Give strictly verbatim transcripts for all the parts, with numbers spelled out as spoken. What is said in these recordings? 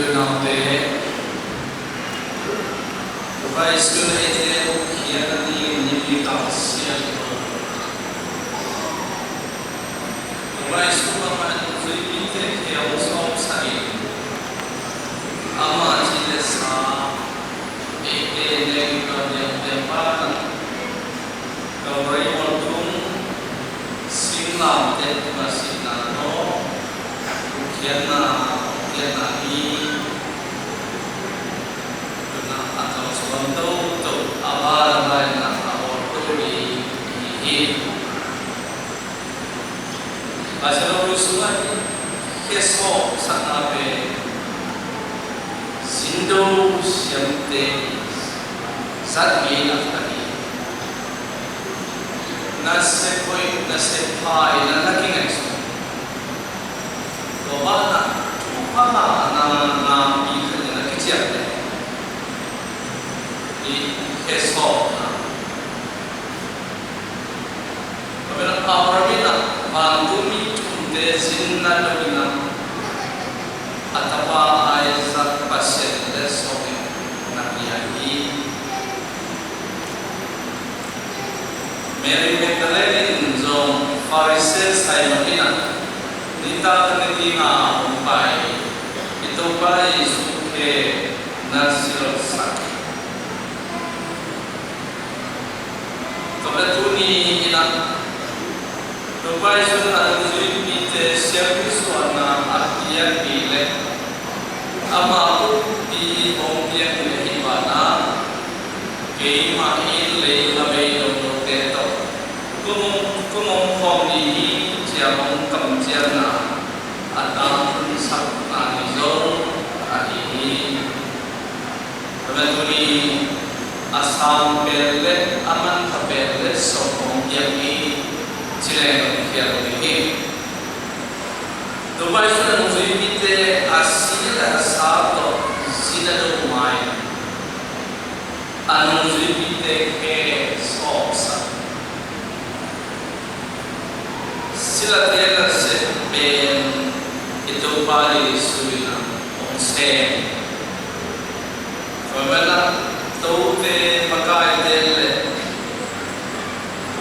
Naute, Topa Jesu in eite hong khiatna dingin nipi kal siang hi lo. Topa Jesu bangmah in zuipite khempeuh hong sawmsak in, ama cih le sa, eite neng in a diakdiak banah Kalvari mual tung, singlamteh tungah sihna tawh, khiatna, khiatna hi. Tuna a tawh suan toto, a ban a baina a bawl to hi, hi, hi. Pasian lo sungah i khesawhsakna pen sindo siamte i zat ngei nak ta hi. Na sep hoih, na sep pha i na, na kingaihsun. Tua banah thupha na ngahpi khat in na kiciamteh i khesawhna. Tua banah Abraham in ah vantungmi thumte zin na dongin ah a tapa Isaac Pasian letsong in na pia hi. Mary Magdalene in zong Pharisee Simon in ah nitak ni dinga hong pai i Topa Jesu khe na silsak. Tua leh tuni in ah Topa Jesu in a nungzuipite siampi suahna a piak hi leh, ama pumpi hong piak hi leh, hih banah keimah in lei lam ei dongdongte tawh kum hong, kum hong khawm ding hi ci-a hong kamciamna a tangthunsakna hi zong ahi hi. Tua manin tuni a sang pen le a manpha pen le sawm hong piak ni ci leng a kikhial lo ding hi. Topa Jesu in a nungzuipite a si le a sa tawh zin a do ma-in a nungzuipite khe sawmsak. Silate nasep pen i Topa Jesu in a hong sem. Tua banah tote, makaite le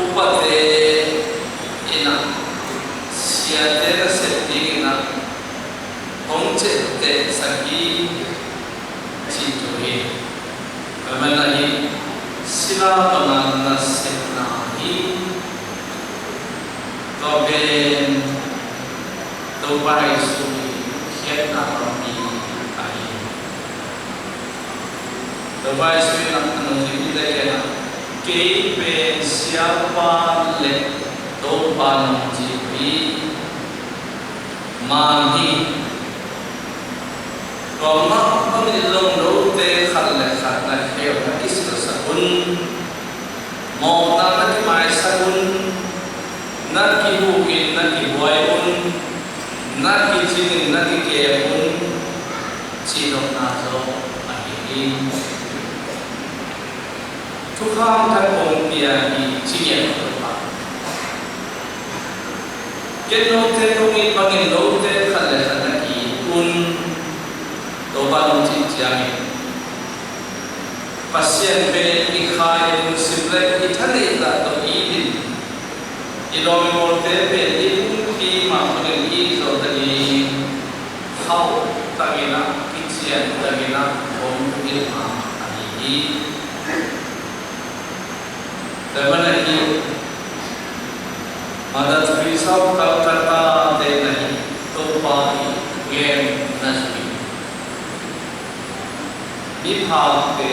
upate in a siate nasep dingin a hong ciamtehsak hi, ci thu hi. Tua banah hih sila banga nasepna hi. Tua pen Topa Jesu i khiatna lampi ahi. Topa Jesu in a nungzuipite kiangah, kei pen siapa le Topa nong ci hi. Man hi. Tua mah bangin lungdamte khat le khat na kheu na kisilsak un. Mawhna na kimaisak un. Na kihuh in na kibuai un. Na kicing in na kikem un, cih nopna zong ahi hi. Thukham khat kong pia hi, ci ngiat lo pah. Ken note kong it bangin note khat le khat na ki-it un. Topa nong cih ciangin Pasian pen i kha i lungsim le i thaneihna tawh it in, i lawm i gualte pen i pumpi mah bangin it zo ta ding, khauh takin a, kician takin a, hong it mah ahi hi. Tua manin hih Mother Teresa of Calcutta te na hih Topa i gen na zui. Miphakte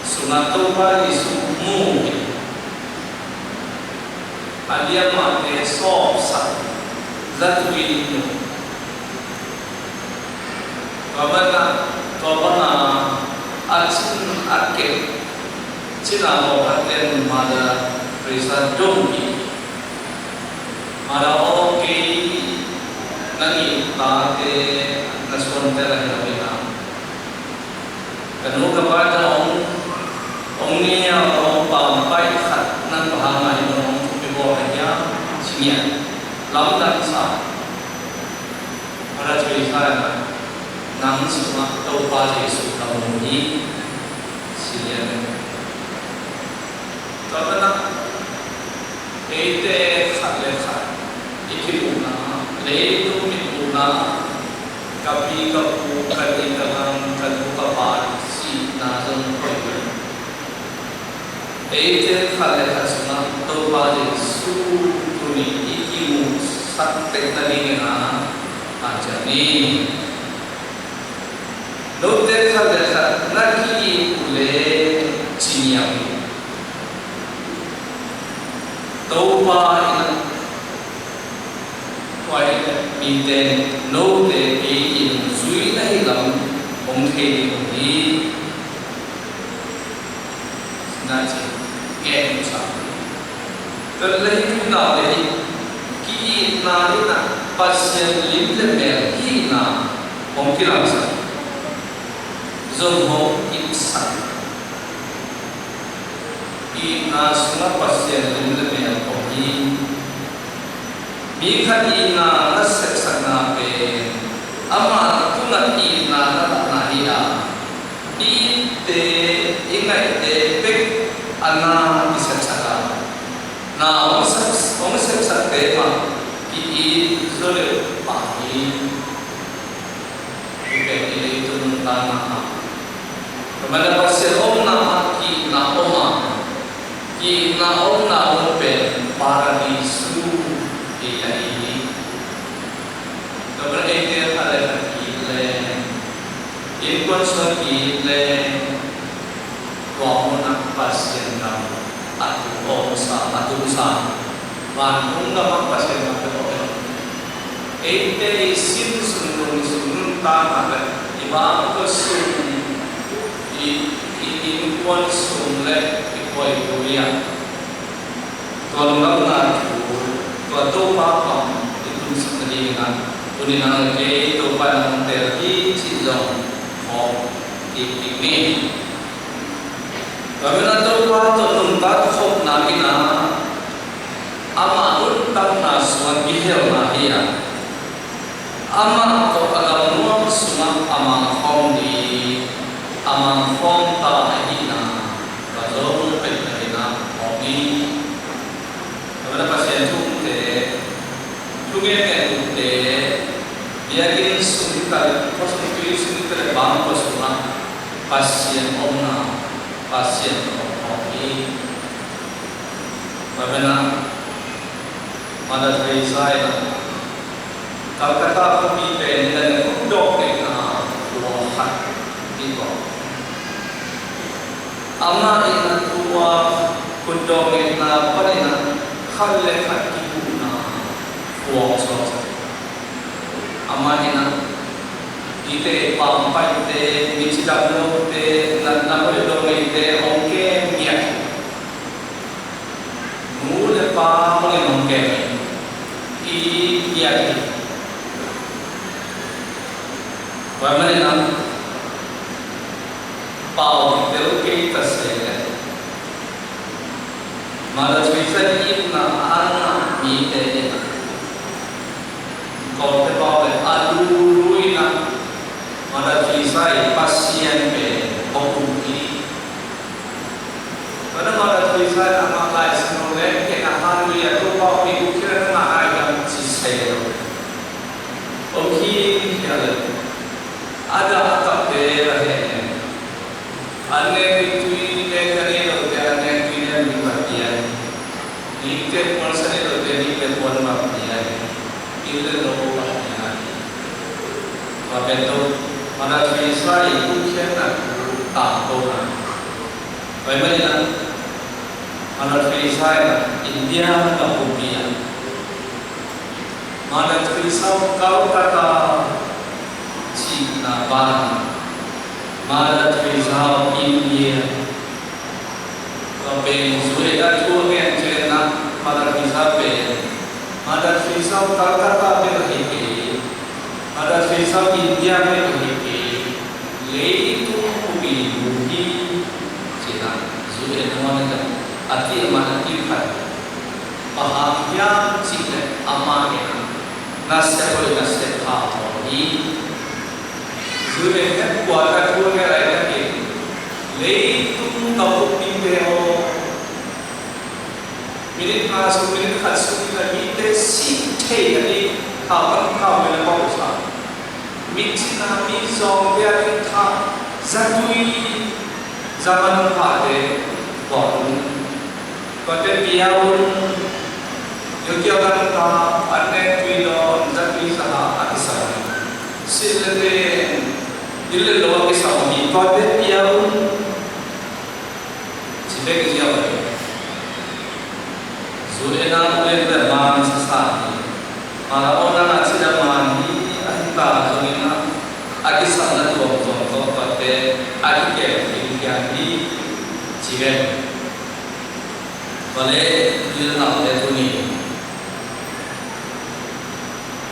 sungah Topa Jesu mu hi. A liamate sawpsak, zatui nu. Tua banah, tua banga a cin a kep cina mawhkhatte in Mother Teresa dong hi. Mother aw, kei nang i tate, na suante la hi lo hi na. Ka nu ka pa in hong, hong nia, hong pampai khat nang bang hang a hi lo, hong thupi bawl a hia, ci ngiat. Lamdang sa. Mother Teresa in a, Nang sungah Topa Jesuh ka mu hi, ci lian. Tua manin eite khat le khat i kimuhna, leitung mitmuhna, ka pi ka pu, ka nih ka lang, ka nu ka pa sihna zong hoih lo. Eite khat le khat sungah Topa Jesuh tuni i kimuhsak tek nadingin a, a ciang ni. Note khat le khat na ki-it uh leh ci ngiat hi. Topa in a, tua hi leh mite in note kei in zui na hi lam hong thei ding uh hi. Na ci, ngen sa. Tua leh hih thu nau leh hih ki-itna in a Pasian lim le mel hihna hong kilamsak, zong hong itsak. Itna sungah Pasian lim le mel om hi. Mi khat itna na sepsakna pen amah tungah itna na lahna hi a, i itte, i ngaihte bek a na kisepsak a, na hong sep, hong sepsakte mah ki-it zaw deuh pah hi. Hih pen i leitung nuntakna ah, tua manin Pasian omna ah ki-itna om a, ki-itna omna mun pen Paradis hi ahi hi. Tua manin eite khat le khat ki-it leng, innkuan sung ki-it leng, tua munah Pasian gam a tung, a omsa, a tungsa. Vantung gamah Pasian gam a tung. Eite i sin sung, nung sung, nuntakna le i bangkua sung, i, i innkuan sung le i khuaitu lian, tua lungdamna thu, tua Topa gam i tungsak nadingin a, tuni nang le kei Topa in hong tel hi cih zong phawk kik ni. Tua manin a Topa tawh nuntak khopna in a, amah nuntakna sungah kihelna hi a, amah tawh a gamnuam sungah a mangkhawm ding, a mangkhawm ta ahihna, tua zong peuhmah in a phawk ni. Tua manin a Pasian thu umte, thu ngen ngen umte, biakinn sung hi ta leh, khuasung tui sung hi ta leh, bangkua sungah Pasian omna, Pasian tawh a phawk hi. Tua manin a Mother Teresa in a, Calcutta khuapi pen in a, khutdawh ngeina khua khat hi ko. Amah in a tua khutdawh ngeina panin a khat le khat kihuhna khuang suaksak. Amah in a, i te pangpaite, mi cidam lote, natna hoih lo neite hong kem ngiat hi. Nu le pa bangin hong kem hi. Ki-it ngiat hi. Tua manin a pau kitel kei ta se leh, Mother Teresa itna a ngah mite in a, Kawlte pau le a lulu in a, Mother Teresa i Pasian pen hong um hi. Tua manin a Mother Teresa in amah Lai Siangtho leh ken a han lui a, Topa aw, mi guk khin a na ngah nai hiam ci sai lo. Om khin hi a le. A dah a kap te la hen. An ngen tui, tui nek a nei lote, an ngen tui nek mi va pia hi. Nik te puan sa nei lote, nik te puan va pia hi. Inn le lo va pia hi. Tua pen tawh Mother Teresa i guk khiatna thu tangkona. Tua ahih manin a Mother Teresa in a India gam pumpi ah, Mother Teresa of Calcutta cihna ban, Mother Teresa of India. Tua pen zu-et a thu a ngen ciangin a, Mother Teresa pen, Mother Teresa of Calcutta bek ahi kei, Mother Teresa of India bek ahi kei, leitung bupi nu hi, ci-in a, zu-et nuam in a, a cih man a cih khat. Bang hang hiam cih leh amah in a nasep hoih nasep pha hong hi. Tuni in heh kua ka thu a ngen lai takin, leitung ka bup dingte aw, minit nga sung, minit khat sung in a mite sih thei a ding, thau pan thau in a bawlsa. Mitcina, mizawngte a ding thah, zatui, zaman phate bawl un. Tuate pia un. Yokia kan ta, an ne tui dawn, zatui zaha a kisam. Silh le pen, dil le lo a kisam hi, tuate pia un. Ci bek ziau hi. Zu en a, u en le man sa sa hi. Mara aw nang a ci le man hi, a hi ta zongin a, a kisam na tuam tuam tuam tuam te, a kikem kim kiam hi, ci ve. Vale, tu le nau te tu ni.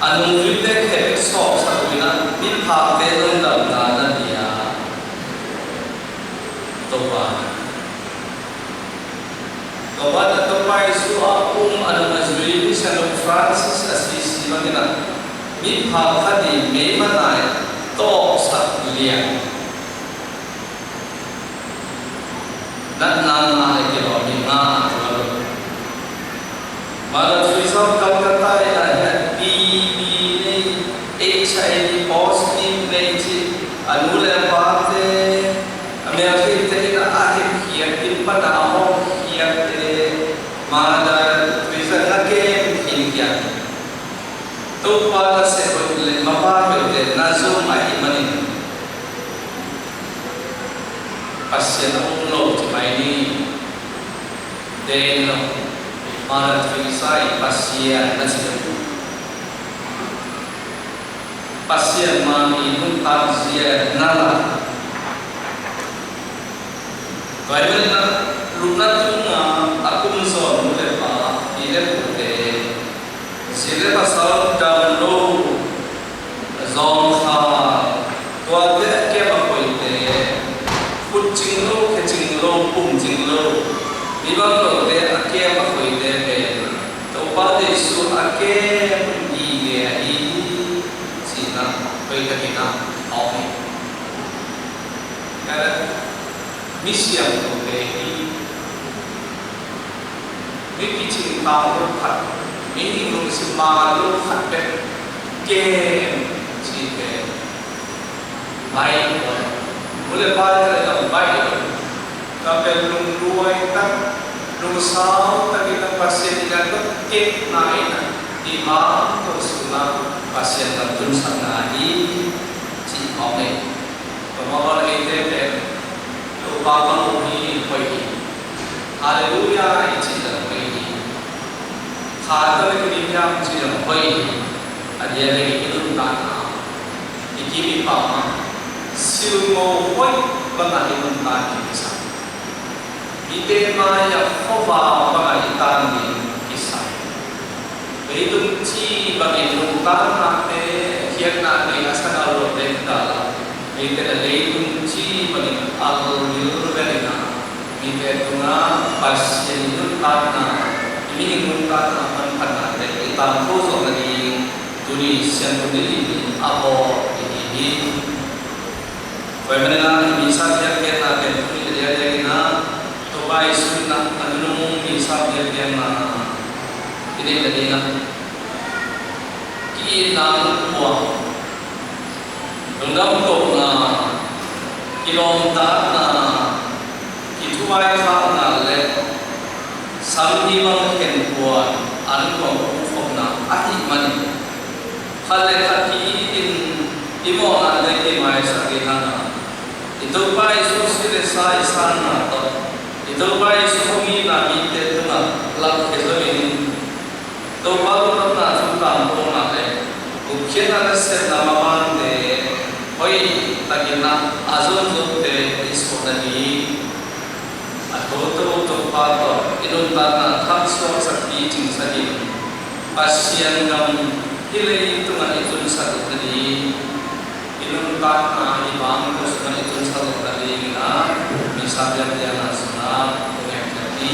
A nungzuite khempeuh sawpsak uh in a, miphakte zong damna na bia. Topa. Topa, Topa Jesu a um a nung a zui, Saint Francis Assisi bangin a, miphak khat i meiman a tawpsak lian. Natna nga le kilawm hi, nga a tual uh. Mother Teresa of Calcutta in a, T B nei, H I V positive nei ci, a nu le a pate, a meltheite in a, a hemkhiat, inn pan a hawmkhiat te, Mother Teresa na kem khin kiam. Topa na sep hoih le mapa hoihte na zom ahih manin Pasian a um lo ci mai ni. Daniel, Mother Teresa i Pasian na ci lo. Pasian ma i nuntak zia na la. Tua ahih manin a, lupna tunga a kum zawn nu le pa, pi le pute, zi le pasal dam lo, zawngkhal, tuate a kem a koite, khut cing lo, khe cing lo, pum cing lo, mi bang lote a kem a koite pen Topa Jesu a kem gige ahi hi, cihna hoih takin a om hi. Misiangthote hi, mi kicing tang lo khat, mi lungsim man lo khat bek kem cihte baih lo. Nu le pa te le baih lo. Ka pen lungduai tak, lungsau takin a Pasian in a tua kekna in a, i bang ko sungah Pasian lam tunsakna hi, cih mawk nei. Tua mah bang eite pen Topa bang uh hi, hoih hi. Halleluiah i cih zong hoih hi. Kha tawh le kidim hiam cih zong hoih hi. A diakdiak i nuntakna, i kim i pam ah silngo hoih bangah i nuntak ding kisam. Mite mai-ah khuavak bangah i tan ding kisam. Leitung ci bangin nuntaknate, khiatnate a sa ngal lote kidal a, eite le leitung ci bangin a lungdil velin a, mite tungah Pasian i nuntakna, i mihing nuntakna manphatnate i tangko zawh nading tuni Siangtho Ni in a bawl i hi hi. Tua ahih manin a, i Missa biakpiakna pen tuni a diakdiakin a, Topa Jesu in a, a nunung Missa biakpiakna i neih nading a, ki-itna, lungmuang, lungdam kohna, kilawmtatna, kithuvaikakna le samhimang khenkuan an kong phukhopna ahih manin, khat le khat ki-itin i mawhnate kimaisak ding a, i Topa Jesu si le sa i sanna tawh, i Topa Jesu hong itna mite tungah lakkhia zo in, Topa lungdamna thu tangkona le gupkhiatna nasepna mamante hoih takin a, a zonzonte i suah nading, a thotho Topa tawh i nuntakna thaksuaksak, picingsak in, Pasian gam hih leitungah i tunsak nading, i nuntakna i bangkua sungah i tunsak nadingin a, Missa biakpiakna sungah hong ngetsak ni.